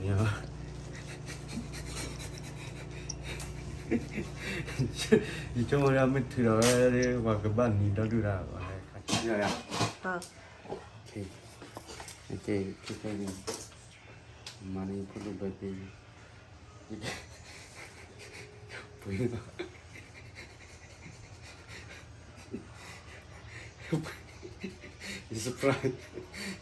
ယဆိကမိၣ်ဒီးမ့ၢ်ထုးဒီးဝဲ ပှၤကဘၣ်နံၤဒီဒူၣ်ဒၣ် မၤန့ၢ်ဖိဒိၣ်ဘၢသ့ ပှ့ၤလီၤ ယ surprise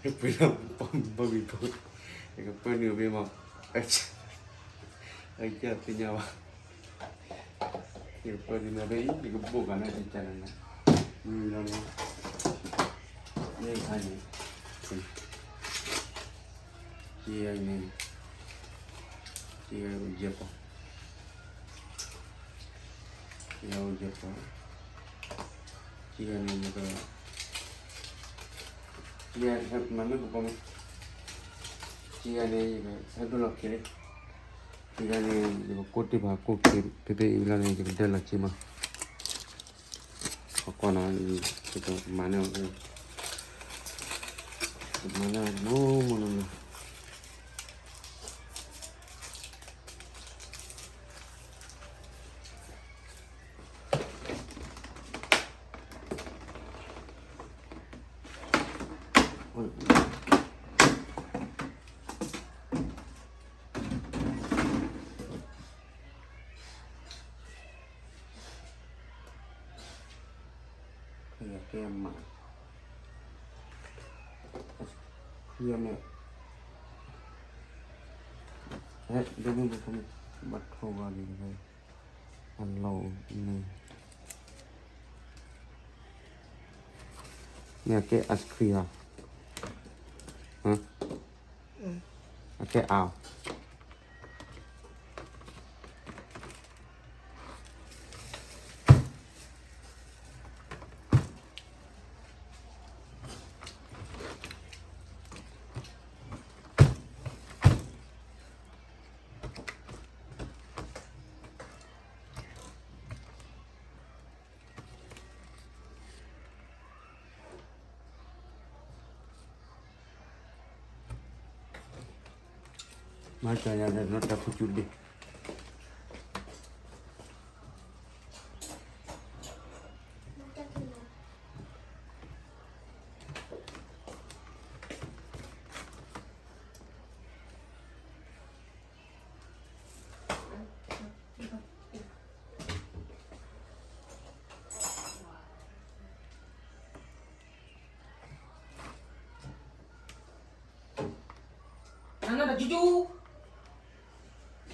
ယပှ့ၤလီၤ ဘီဘံၣ်ဖိ ယကပၢနုာ်ဘ့ၣ်မး အကသ့ၣ်ညါဘၣ် ယကပၢနုာ်ဘ့ၣ်အံၤ ယကဘိၣ်ကၤန့ၣ် ယကနၤ မ့ၢ်လီၤန့ၣ် မ့ၢ်ခါန့ၣ် က့ၤဂၤန့ၣ် က့ၤဂၤယဲၢ်ပီၤ က့ၤဂၤယဲၢ်ပီၤ က့ၤဂၤန့ၣ် ယက က့ၤဂၤ မၤမ့ၢ်ကပီၤမ့ၢ် က့ၤဂၤန့ၣ် ယကဟဲဒိလီၤက့ၤလံ က့ၤဂၤန့ၣ် ယကကိးတ့ၢ်ဘၣ်ကိၣ်က့ၤ ဖဲဖဲအံၤလီၤန့ၣ် ယကဒၢလီၤက့ၤမး ဟီၣ်ကီၢ်နီၤ ယကမၤန့ၢ်အီၤ ယကမၤန့ၢ်အီၤ မိၢ်မိၢ်နီၢ်နီၢ် ကဲမး ခွံမ့ၢ် ဟဲ ဒိၣ်မ့ၢ်ဘၣ် ဘၣ်ထိၣ်ဂီၤလံ အလီၢ်န့ၣ် မ့ၢ်အကဲ ice cream ဧါ အကဲအါ မၤကၢ်ယၤဒီး နီၢ်တၢ်ဖုကၠူဒ့ နတကၠူကၠူ ဟဲကၠီနီၢ်ဒီး ကိၣ်ခံဟးဂီ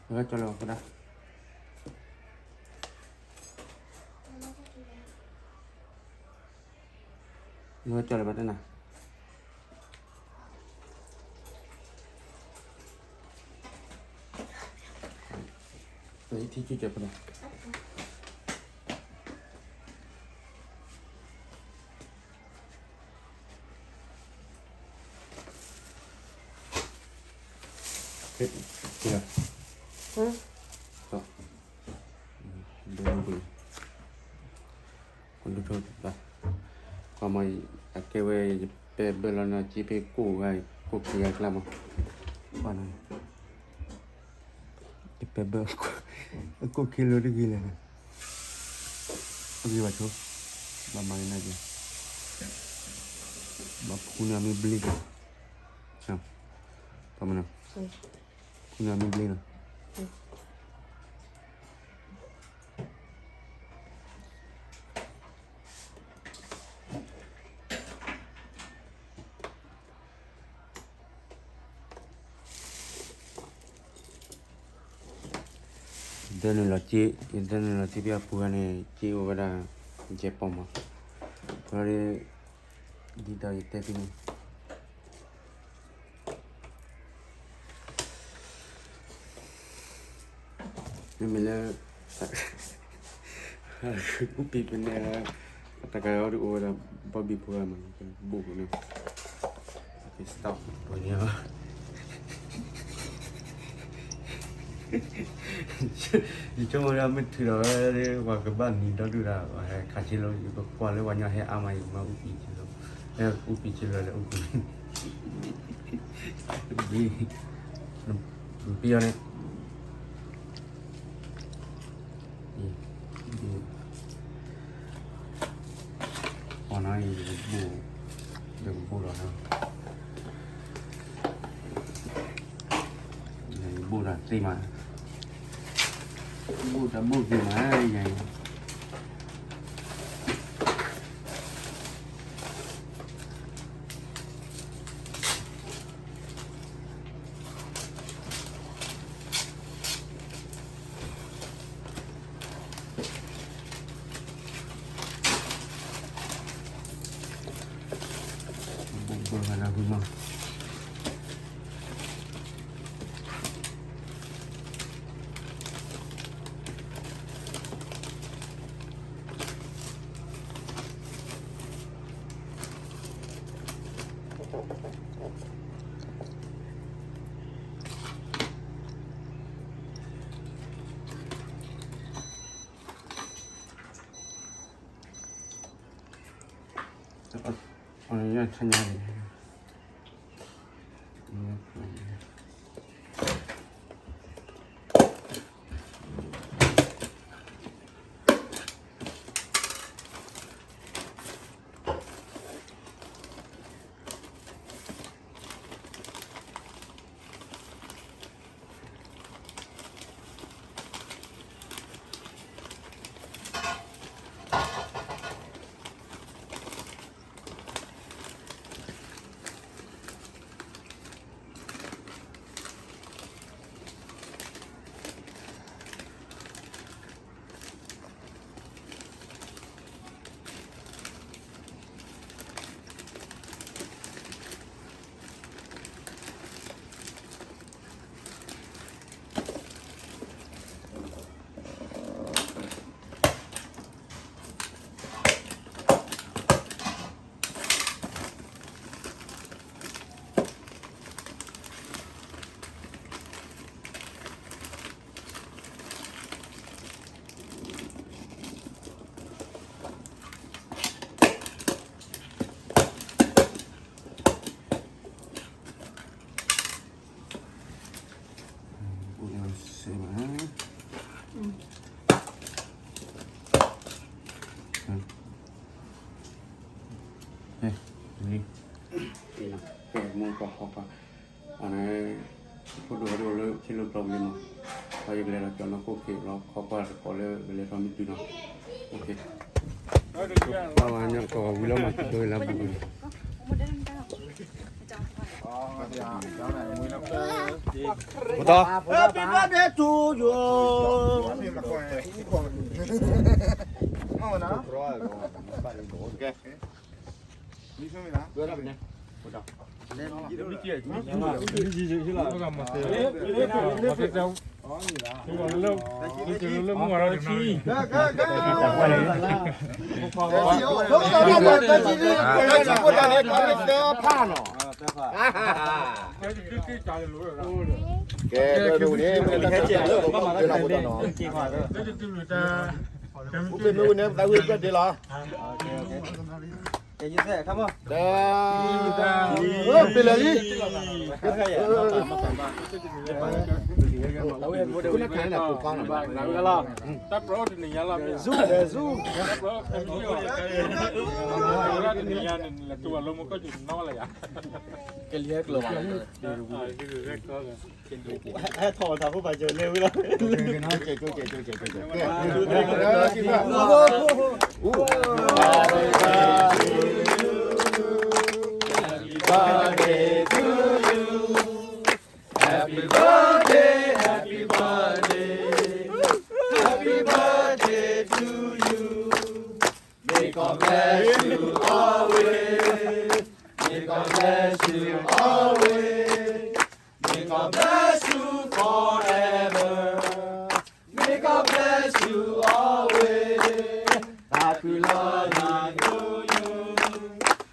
ၤ ဟဲကၠီလၢၤဘၣ်ကဒါ ဟဲကၠီလၢၤဘၣ်တနၤ ပထံၣ်ကၠီကၠီပနၤ ကမၤအကဲဝဲ ယပဲဘၢလီၤနီၤ က့ဖဲကိၣ်ဂၤ ကိၣ်ခံဂၤကျါမး ယပဲဘၢ အကိၣ်ခံလၢတဂ့ၤလဲၣ်န့ၣ် အဂ့ၤဘၣ်ဆိ ဘၣ်မၤန့ၢ်က့ၤ ဘၣ်ဖူန့ၢ်မ့ၢ်ဘျ့ ပမနၤ ဖူန့ၢ်မ့ၢ်ဘျ့နီၤ ဒၢနုာ်လီၤစ့ ယဒၢနုာ်လီၤစ့ဖဲအပူၤဂၤန့ၣ် စ့အိၣ်ဝဲဒၣ် ယဲၢ်ပီၤမး ဒီး ဒ်သိးယတဲဖဲန့ၣ် မ့မ့ၢ်လၢ အူပံၤပနဲ တကးအီၤဒ်အိၣ်ဝဲဒၣ် ဘီဘံၣ်ဖိဂၤမး ဘိၣ်န့ၣ် stop ဝဲန့ၣ် ယဆိကမိၣ်ဒီးမ့ၢ်ထုးဒီးဝဲ ပှၤကဘၣ်နံၤဒီဒူၣ်ဒီး ပှၤဟဲခးဆ့လိာ် ယကကွၢ်လၢပှၤညီဟဲအါမး ယကမၤအူပံၤဆ့လိာ်, အူပံၤဆ့လိာ်လၢအူပံၤ, ပံၤအီၤန့ၣ် အီၤနီၤ ယကဘိၣ်, ယကဘိၣ်ဒီးနီၤ, ယဘိၣ်ဒီးသ့မး, ဘိၣ်တၢ်ဘိၣ်က့ၤမး ယၤ ဘိၣ်ဘၣ်လၢဟူမး မူကီၢ်ဟီၣ်ကီၢ် အန့ၣ် ဖိဒိၣ်ဝဲဒိၣ်လၢခ့လိာ်ကျိာ်ပူၤလံမး, ဒီးယကလဲၤဒီးကၠီၤနီၢ်ခိၣ်ဖံးလီၤ ခီကွၢ်တကိးလၢကလဲၤထီၣ်မ့ၢ်တုၤနီၤ, ဘၣ်ဝဲညါကီၢ်ဝံၤလီၤမး ဒိလၢပူၤလံ Happy birthday to you.ဟဲထီၣ်ထီၣ်ဖိပာ်စၢၤလဲၤဝဲလီၤ. Happy birthday to you. Happy birthday, happy birthday. Happy birthday to you. May God bless you always. May God bless you always. May God bless you forever. May God bless you always. Happy long life to you.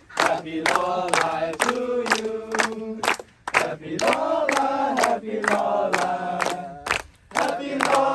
Happy long life to you. Happy long life, happy long life. Happy long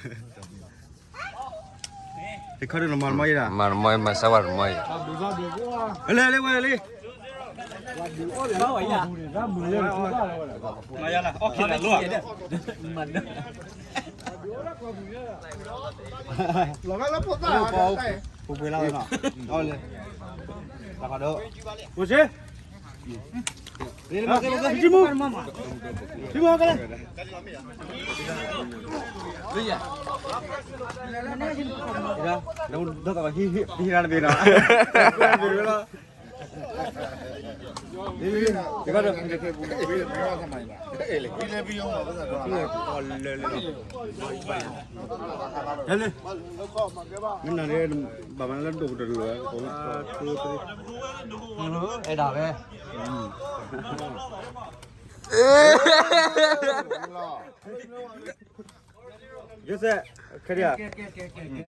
တခါဒီးနမၤတမီၤအံၤဒၣ် မၤတမီၤအံၤ မၤစၢၤဝဲတမီၤအံၤ လဲၤလဲၤဝဲလဲၤ မၤယါလၢ အီၣ်ခံလၢလိၣ် လီၤဂာ်လၢဖိသၣ် ပူၤပှဲၤလၢဝဲနီၤ အီၣ်လဲၤ တၢ်ခါဒီး အိၣ်စ့ ထံမူ ထံမူကလဲၣ် ဒီးဒီးဟံၣ်ဟံၣ်ဟံၣ်ရၣ်တဘ့ၣ်နီၤ တဘ့ၣ်လီၤ ဟဲလၢ မ့ၢ်နၤန့ၣ် ဘၣ်မနုၤလၢဒိၣ်ကတၢၢ်တလိၤဝဲ အဲၣ်ဒၣ်ဝဲ အ့ ယိၤစဲး, ခဲဒံးဧါ,